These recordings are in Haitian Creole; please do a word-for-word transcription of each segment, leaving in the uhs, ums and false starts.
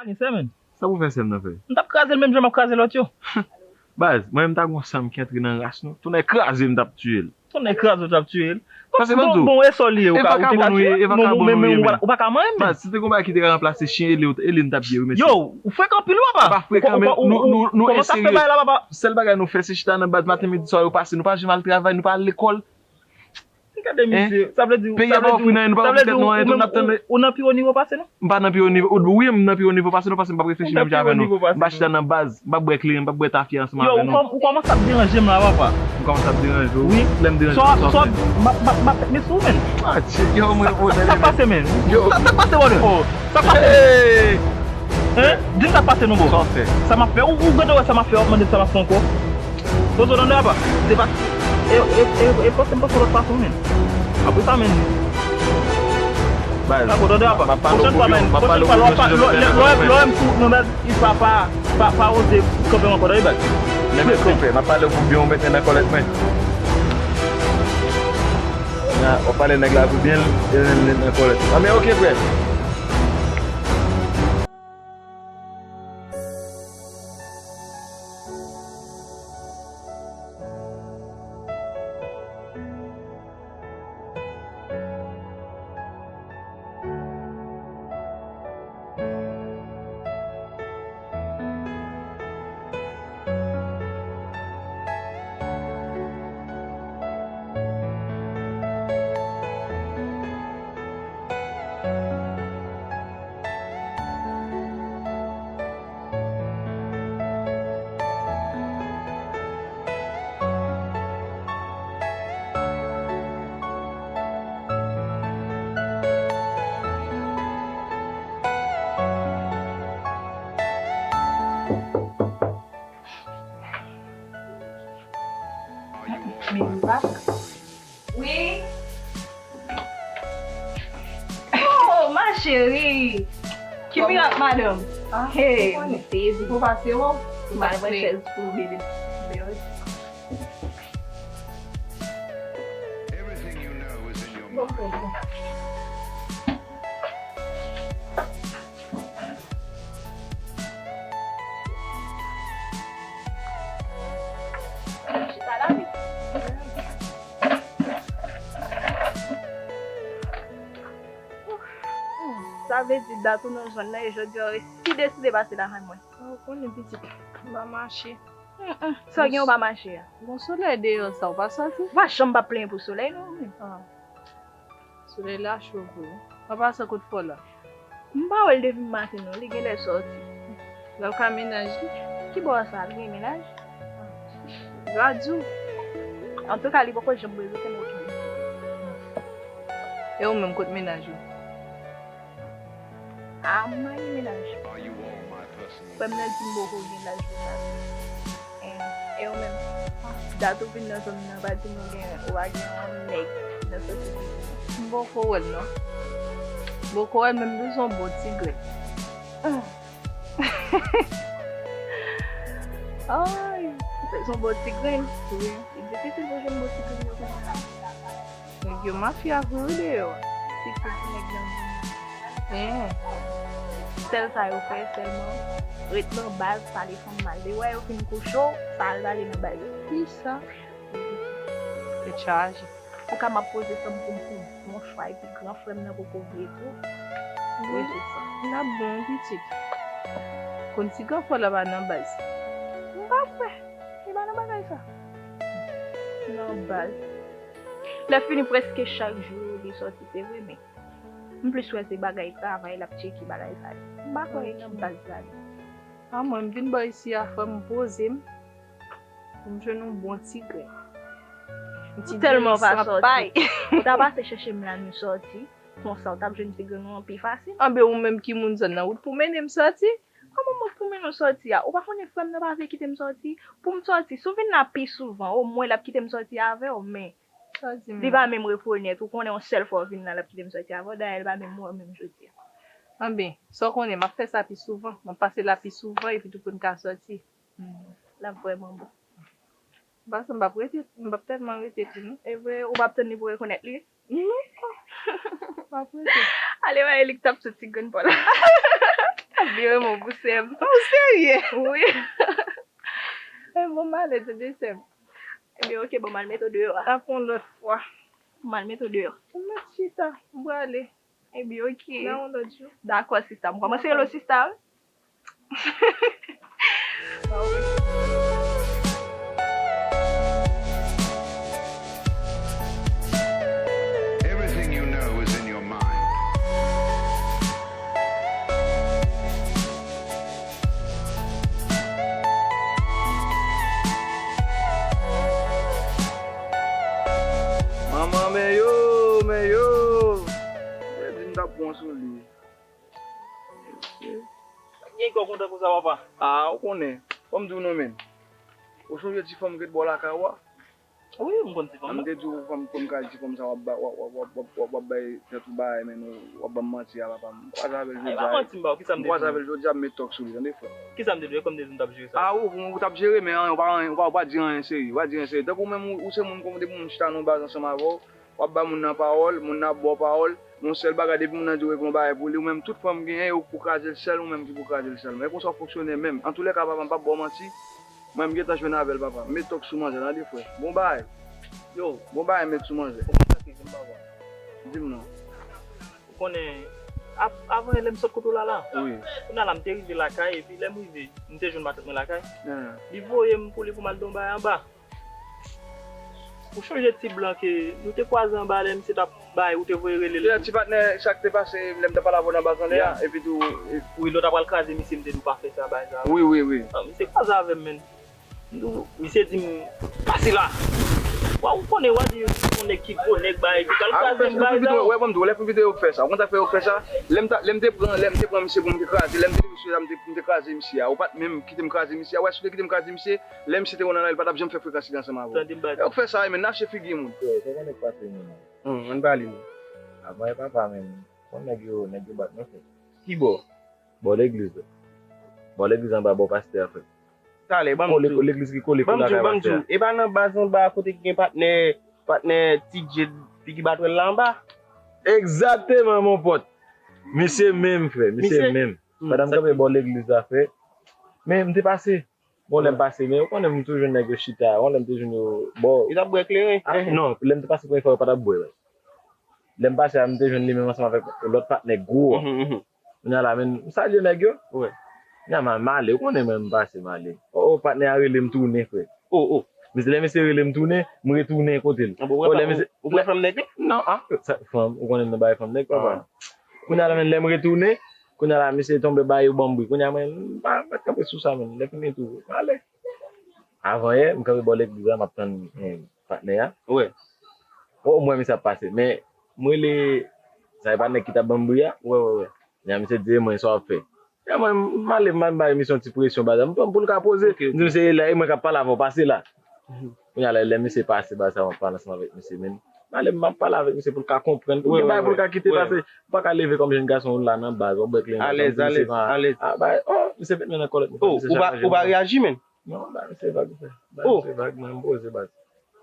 Ni sè, menn. Sa pou fè sè m nan fè? M t ap kraze l menm jan m ap kraze lòt yo. Baz, mwen menm ta gon san m ki antre nan ras nou. Tonnè kraze m t ap tiye l. Tonnè kraze w t ap tiye l. Paske bon, bon, e sa w li ye, ou ka ou te ka tiye l. Bon, bon, men ou pa ka manyen m. Baz, si te gon bagay ki te ka ranplase chen, e li, e li m t ap ye wi, mesye. Yo, ou frekan anpil wi, papa. Nou pa frekan, men nou, nou, nou eseye. Sèl bagay nou fè se chita nan baz maten, midi, swa, yo pase. Nou pa janm al travay, nou pa al lekòl. Gade misye, sa vle di, peyi a pa ofri n anyen, nou pa ofri tèt nou anyen tou, n ap tann. Ou nan pi wo nivo pase nou? M pa nan pi wo nivo, wi, m nan pi wo nivo pase nou, paske m p ap reflechi menm jan avè nou. M pa chita nan baz, m p ap bwè kleren, m p ap bwè tafya ansanm avè nou. Yo, ou kòmanse ap deranje m la, papa. M kòmanse ap deranje w, wi, lè m deranje w, sa w fè? M ap met men sou ou, menn. Sa k pase, menn? Sa k pase, brother? Sa k pase? Hein? Di m sa k pase non, bro. Sa w fè? Sa m ap fè? Ou gade wè sa m ap fè, w ap mande m sa m ap fè ankò? Poze w tande apa. Se pa. E, e, e, e panse m panse lòt fason, menn. Apre sa, menn. Baz. Tako, tande apa. Pwochèn fwa, menn. Pwochèn fwa, lè w ap pa-, lè, lè, lè, lè w ap sou wout mwen, baz, pa, pa, pa, pa oze kanpe m ankò, tande, baz. Nèg la konpè, m ap pale w pou byen, ou mete nan kòlèt mwen. W ap pale nèg la pou byen, l, l, l nan kòlèt. Anben, oke, frè. Wi. Oh, ma chérie. Ki mirak, madanm? Hey, baby. Ou pase ou? M al pran chèz pou bebe. Sa vle di dat ou nan zòn nan e jodi a ou resi deside pase lakay mwen. Ou konnen pitit, m pa mache. Sa w gen ou pa mache a? Gon solèy deyò sa, ou pa sòti? Ou pa janm p ap plenyen pou solèy non. Solèy la cho vre wi. Papa sa kot fò la? M pa wè l depi maten non, li genlè sòti. L al ka mennaj li. Kibò sa, l gen mennaj? L pa di w. Antouka, li poko janm prezante m okenn. E ou menm, kot mennaj ou? A, m pa gen mennaj. Frè m nan di m poko gen laj pou sa. E, e ou menm? Dat ou vin nan zòn nan, pa di m ou gen, ou pa gen yon nèg nan sòti di. M poko wè l non. M poko wè l, men m bezwen yon bon ti grenn. Ay, m bezwen yon bon ti grenn. Wi. Li difisil pou jwenn bon ti grenn yo kounye a. Nèg yo mafya vre wi deyò. Sitou pou nèg nan zòn nan. Sèl sa yo fè sèlman ret nan baz, pale fanm mal. Depi w wè yo fin kouche w, sa al pale nan baz. Kisa? Tèt chaje. Ou ka m ap poze fanm pou m pou bon chwa epi gran frè m nan poko vle tou. Wi, se sa. N ap bon wi pitit. Konn ti gran frè w la pa nan baz. M pa kwè. Li pa nan bagay sa. Nan baz. Lè fini prèske chak jou li sòti, se vre, men m plis wè se bagay travay l ap tcheke bagay sa yo. M pa kwè li nan baz la li. A mwen, m vin bò isi a, frè m poze m pou m jwenn yon bon ti grenn. M tèlman pa sòti. Ou ta pase chèche m la nou sòti. Konsa, ou t ap jwenn ti grenn ou an pi fasil. Anben, ou menm ki moun zòn nan, ou t pou mennen m sòti? Kòman mwen pou mennen w sòti a? Ou pa konnen frè m nan pa vle kite m sòti? Pou m sòti, si w vin la pi souvan, omwen l ap kite m sòti avè w, men li pa menm reponèt. Ou konnen yon sèl fwa w vin la, l ap kite m sòti avè w. Dayè, l pa menm wè w menm jodi a. Anben, sa w konnen, m ap fè sa pi souvan. M ap pase la pi souvan epi tou pou n ka sòti. L ap vrèman bon. Paske m p ap rete, m p ap tèlman rete tou non. E vre, ou p ap tann li pou rekonèt li? Non. M p ap rete. Ale wè Elik t ap sou ti grenn pa w la. Li renmen w pou sè m. Ou serye? Wi. E bon, m ale tande sè m. Ebyen, oke, bon, m al mete w deyò a. Ap yon lòt fwa. M al mete w deyò. Ou mèt chita, m prale. Ebyen, oke. Nan yon lòt jou. Dakò, sista. M kòmanse rele w sista, wi. Everything you know is in your mind. Manman, men yo, men yo. Mwen te di m t ap pran sou li. Gen kè w kontan konsa, papa? A, ou konnen. Fò m di w non, menn. Ou sonje ti fanm ki te bò lakay ou a? Wi, m konn ti fanm nan. M te di w fanm, fanm kal ti fanm sa w ap ba, w ap, w ap, w ap, w ap, w ap bay tèt ou bagay, men w ap ban m manti a, papa. M kwaze avè l jodi a. E pa manti m ba w, kisa m te di w? M kwaze avè l jodi a, m met tòk sou li, tande, frè. Kisa m te di w? E kòm m te di w m t ap jere sa. A, ou, ou t ap jere, men ou pa, ou pa, ou pa di anyen serye, ou pa di anyen serye. Tankou menm ou, ou se moun, kòm depi moun chita nan yon baz ansanm avè w, w ap bay moun nan pawòl, moun nan ap ba w pawòl, men yon sèl bagay, depi moun nan di w regle yon bagay pou li, ou menm tout fanm genyen, ou pou kraze l sèl, ou menm ki pou kraze l sèlman. E konsa w fonksyone menm. Antoulèka, papa, m p ap ba w manti, mwen, m gentan jwenn avè l, papa. M met tòk sou manzè, tande, frè. Bon bagay. Yo. Bon bagay, met sou manzè. Ou konn sa k rive m, papa? Di m non. Ou konnen, av-, avan yè, lè m sot kote w la la. Wi. Kounye a la, m te rive lakay, epi lè m rive, m te jwenn matant mwen lakay. Li voye m pou li pou m al di yon bagay anba. Ou chonje ti blan ke nou te kwaze anba lè misye t ap bay, ou te voye rele l? Ti patnè, sa k te pase lè m t ap pale avè w nan baz anlè a, epi tou. Wi, lè w t ap pral kraze misye, m te di w pa fè sa, bay sa. Wi, wi, wi. Misye kwaze avè m, menn. Misye di m, "Pase la." Wa, ou konnen, wa di yon nèg ki gwo nèg, bay, ki pral kraze m, bay sa. Wè, ban m di w, lè fè videyo yo fè sa. Ou konn sa k fè yo fè sa? Lè m ta, lè m te pran, lè m te pran misye pou m te kraze, lè m te leve sou sa, m te, m te kraze misye a. Ou pa t menm kite m kraze misye a. Wè, si w te kite m kraze misye, lè misye te konn anlè, li pa t ap janm fè frekans li ansanm avè w. Tande m ba. Yo fè sa, men n ap fè figi moun. Yo, se konnen k pase moun. Hum, ann pale non. Avan e papa menm. Bon, nèg yo, nèg yo bat mwen, frè. Ki bò? Bò legliz la. Bò legliz anba bò pastè a, frè. Talè, ban m di w. Legliz ki kole kou lakay pastè a. Ban m di w, e pa nan baz anba kote ki gen patnè, patnè Ti Djed, figi batwèl la anba? Egzakteman, mon pòt. Misye menm, frè. Misye menm. Pandan m kanpe bò legliz la, frè. Men m te pase. Bon, lè m pase, men ou konnen m toujou jwenn nèg yo chita. Yon lè m te jwenn yo bò. Yo t ap bwè kleren? Non, lè m te pase premye fwa, yo pa t ap bwè, wè. Lè m pase a, m te jwenn li menm ansanm avèk lòt patnè gwo a. Kounye a la, men, m salye nèg yo. Kounye a, m al, m ale. Ou konnen mwen, m pase, m ale. O, o, patnè a rele m tounen, frè. O, o. Misye, lè misye rele m tounen, m retounen kote l. Ou pran fanm nèg la? Non, a, sa, fanm, ou konnen m nan bagay fanm nèg, papa. Kounye a la, men, lè m retounen, kounye a la, misye tonbe ba yo ban m bri. Kounye a, mwen, m pa mèt kanpe sou sa, men. Lè fini tou, m ale. Avan yè, m kanpe bò legliz la, m ap tann, eh, patnè a. Wi. O, m wè misye ap pase, men m rele, sa e pa nèg ki t ap ban m bri a? Wi, wi, wi. Kounye a misye di, e mwen, sa w ap fè? E mwen, m ale, m al bay misye yon ti presyon, baz. M pran pou l ka poze. M di misye, e la, e mwen k ap pale avè w, pase la. Kounye a la, lè misye pase, baz, sa m ap pale ansanm avèk misye, men m ale, m ap pale avèk misye pou l ka konprann. Pou gen bagay pou l ka kite pase. Ou pa ka leve kòm jèn gason, ou la nan baz, w ap bwè kleren. Alèz, alèz, alèz. A, bay, o, misye met men nan kòlèt mwen. O, ou pa, ou pa reyaji, menn? Non, bay misye vag, frè. Bay misye vag, mwen, m poze, baz.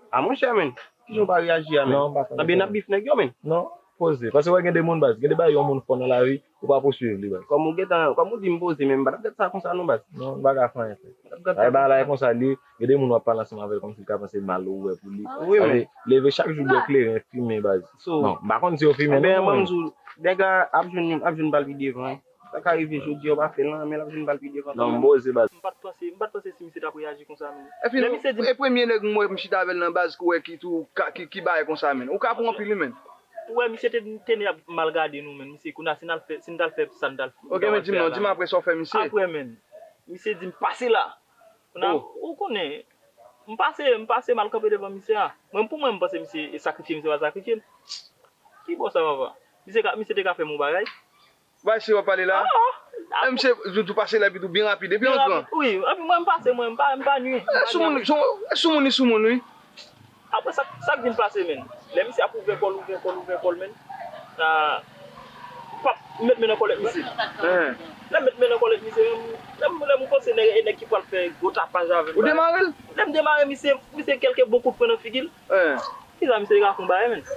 A, monchè, menn. Kijan w pa reyaji a, menn? Non, m pa konn. Ebyen, n ap bif nèg yo, menn. Non, poze. Paske wè gen de moun, baz. Gen de bagay yon moun fè nan lavi, ou pa pou swiv li, baz. Kòm ou gentan, kòm ou di m poze, men m pa t ap gad sa konsa non, baz. Non, m pa ka fè anyen, frè. M pa t ap gad sa konsa. Bagay la e konsa l ye. Gen de moun w ap pale ansanm avè l kòmsi l ka panse mal ou wè pou li. Wi, men. Leve chak jou bwè kleren, fimen, baz. Non, m pa konn si yo fimen non. Ebyen, ban m di w, nèg la ap jwenn, ap jwenn pa l pi devan, wi. Sa ka rive jodi a, ou pa fè l nan men l ap jwenn bal pi devan kanmenm. Non, m poze, baz. M pa t panse, m pa t panse si misye t ap reyaji konsa, menn. Epi, e premye nèg m wè m chita avè l nan baz ki wè ki tou, ki, ki bay konsa, menn. Ou ka pran anpil, wi, menn. Ou wè, misye te, te ne ap mal gade nou, menn. Misye, kounye a, si n al fè, si n t al fè sa n t al, ok, men di m non, di m apre sa w fè misye. Apre, menn. Misye di m pase la. Kounye a, ou konnen, m pase, m pase m al kanpe devan misye a. Mwen, pou mwen, m panse misye sakrifye, misye pa sakrifye m. Ki bò sa, papa? Misye ka, misye te ka fè m yon bagay. Bay se w ap pale la? Menm se, ou tou pase la epi tou byen rapid, epi yon gran. Wi, epi mwen m pase, mwen m pa, m pa nwi. E soumoun, e soumoun, li soumoun, wi. Apre sa, sa k vin pase, menn? Lè misye ap ouvè kò l, ouvè kò l, ouvè kò l, menn. Sa, pap, m met men nan kòlèt misye. Lè m met men nan kòlèt misye, menn, lè m, lè m panse nèg, e nèg ki pral fè gwo tapaj avè m. Ou demare l? Lè m demare misye, misye kèlke bon kout pwen nan figi l. Kisa misye te ka fè yon bagay, menn?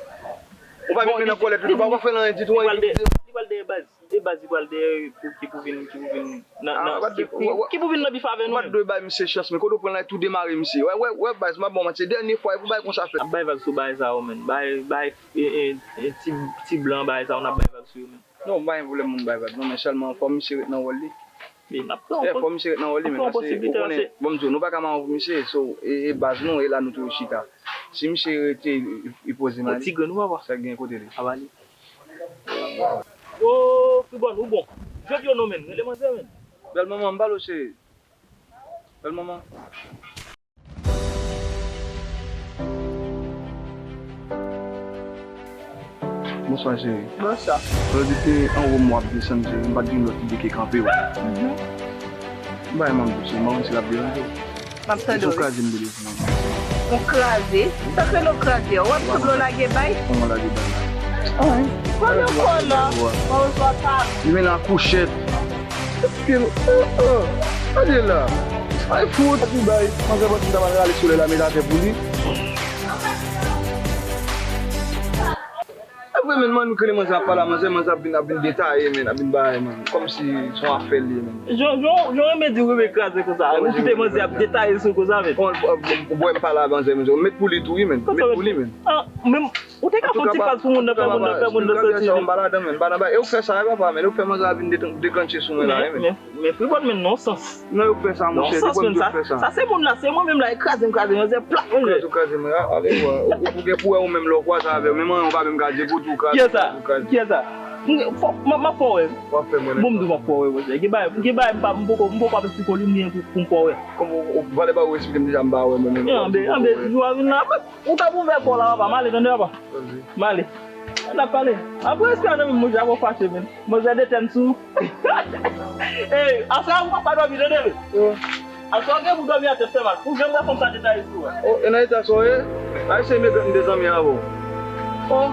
Ou pa met men nan kòlèt, ou pa, ou pa fè l anyen ditou, anyen ditou. Li pral dèyè baz. E baz li pral dèyè pou, ki pou vin, ki pou vin nan, nan, ki, ki, ki pou vin nan bif avè nou menm. Ou pa t dwe bay misye chans, men kote w pran l la, tou demare misye. Wè, wè, wè, baz, m ap ba w manti, se dènye fwa, e pou bagay konsa fèt. N ap bay vag sou bagay sa yo, menn. Bay, bay, e, e, e, ti, ti blan bagay sa yo, n ap bay vag sou yo, menn. Non, m pa gen pwoblèm moun bay vag, non, men sèlman fò misye ret nan wòl li. Fò misye ret nan wòl li, men, paske ou konnen, bon, m di w, nou pa ka manman pou misye, so, e, e baz nou, e la nou toujou chita. Si misye rete, e, e poze mal, ti grenn ou papa, sa gen kote li. Avale. Oh, Fribòn, ou bon. Jodi yo non, menn. Rele manzè, menn. Bèl manman, m pale w cheri. Bèl manman. Bonswa, cheri. Bonswa. Lè w te anwo m w ap desann, cheri, m pa t gen lòt ide ke kanpe w. Mhm. M pa renmen m di w, cheri, m pa konn si l ap deranje w. M ap tande w. Ou kraze m de desann. Ou kraze? Sa k rele w kraze? W ap sanble w lage bay? Kòman w lage bay la? Ay. Pale w kò la. Li mennen akouchèt. Eske, oh, oh, gade la. Ay, fout. Ati bay, manzè panse m ta pral rale solèy la met atè pou li. E vre, men, man, nou kele manzè ap pale a manzè, manzè ap vin, ap vin detaye, men, ap vin bagay, men. Kòmsi se yon afè li ye, men. Jan, jan, jan w renmen di w renmen kraze konsa. Ou kite manzè ap detaye sou konsa, men. Bon, bon, bon, bon, m pale a manzè, men. Met pou li tou, wi, men. Met pou li, men. Ah, men, Ou te ka fè yon ti paz pou moun nan, fè moun nan, fè moun nan santi. M pa ladan, men, m pa nan bagay. E ou k fè sa, e papa, men, ou k fè manzè a vin de-, deklanche sou mwen la, men. Men, men, Fribòn, men, non sans. Non, ou k fè sa, monchè, se mwen menm ki fè sa. Sa se moun la, se mwen menm la, e kraze m, kraze m, manzè plat, monchè. Kraze ou kraze m, ale, ou, ou gen pou wè ou menm lè w kwaze avè m, menm anyen ou pa menm ka di, pou tou kraze, pou tou kraze. Kiyès sa? Kiyès sa? Fò, m, m ap fè w wè. W ap fè mwen. Bon, m di w m ap fè w wè, monchè. Gen bagay, gen bagay m pa, m poko, m poko ap esplike w li, m gen pou, pou m fè w wè. Kòman ou, ou pale ba ou esplike m deja, m pa wè mwen menm. Anben, anben, jou a vin la, Ou t ap ouvè kò la, papa. M ale, tande, papa. M ale. N ap pale. Apre espè nan men mwen, jan w fache, men. Manzè de tèn sou. Ey, aswè a, ou p ap ka dòmi, tande, men. Aswè a, gen pou dòmi atè, fè mal. Ou janm wè fanm sa detaye sou ou. Oh, e nan eta sa w ye? Ay, se mèt m de zanmi avè w. Oh.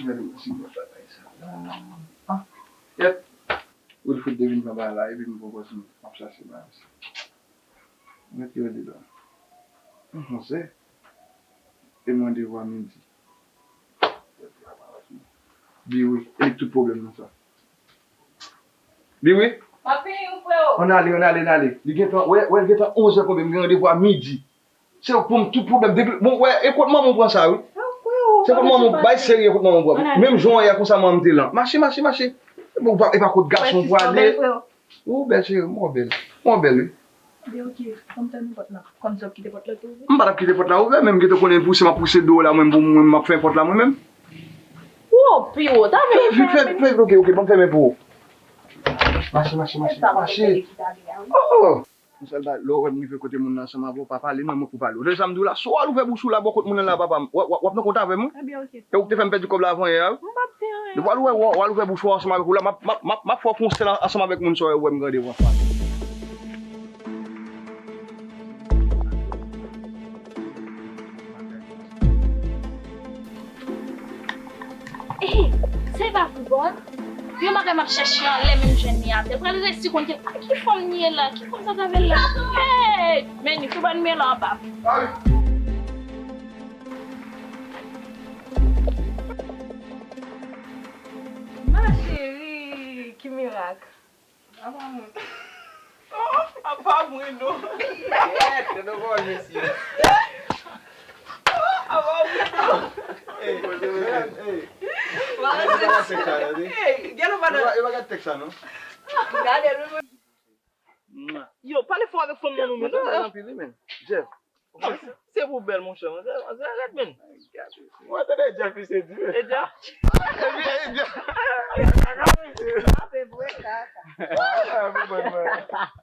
Gade yon ti bòt bagay sa la. Ah, yèt. Wilfrid te vin pran bagay la, epi m poko di m ap chache bagay sa. Mete yo dedan. Monchè. E m randevou a midi. Biwi, e li k tout pwoblèm nan sa. Biwi? M ap vini wi, freo. Ann ale, ann ale, ann ale. Li gentan, wè, wè, li gentan onzè konbyen, m gen randevou a midi. Se pou m tout pwoblèm. Depi, bon, wè, e kot manman w pran sa, wi. Se kot manman w, bay serye kot manman w pran. Menm jan w ye a konsa manman m te lan. Mache, mache, mache. Bon, e pa kot gason w prale. Ou bèl, cheri, mwen bèl. Mwen bèl, wi. Ebyen, oke, fò m fèmen pòt la. Kòmsi w ap kite pòt la tou ouvè? M pa t ap kite pòt la ouvè, men m gentan konnen pouse m ap pouse do w la, mwen, pou mwen, m ap fè pòt la mwen menm. Ou pi wo, ta fè vit, fè, fè, oke, oke, ban m fèmen pou ou. Mache, mache, mache, mache. Oh, oh. Yon sèl bagay, lè w wè m rive kote moun nan ansanm avè w, pa pale, non, mwen pou pale w. Tande sa m di w la, si w al ouvè bouch ou la bò kot moun nan la, papa, w, w, w ap nan kont avè m, wi. Ebyen, oke. E ou k te fè m pèdi kòb la avan yè a, wi. M p ap fè anyen. Depi w al ouvè, w, w al ouvè bouch ou ansanm avèk ou la, m ap, m ap, m ap, m ap fè w fè yon sèl ansanm avèk moun sa w wè m gen randevou ansanm avè w. Ey, se pa Fribòn? Yon bagay m ap chèche anlè men m jwenn li atè. L pral resi konn ki, ki fanm li ye la, ki fanm sa t avè l la. Ey, men ni Fribòn men la anba. Ma chérie, ki mirak. Apa mwen. Oh, apa mwen non. Kèt, tande kò mesye. Oh, apa mwen non. Ey, ey. Ey, gade ou pa nan. Yo, pale fò avèk fanm nan non, men. Anpil, wi, men. Jeff. Se pou bèl, monchè. Manzè, manzè rèd, men. Mwen tande Jeff, li se di. E Jeff? E Jeff. Ape vre, kaka. Ah, pou bòn mwen.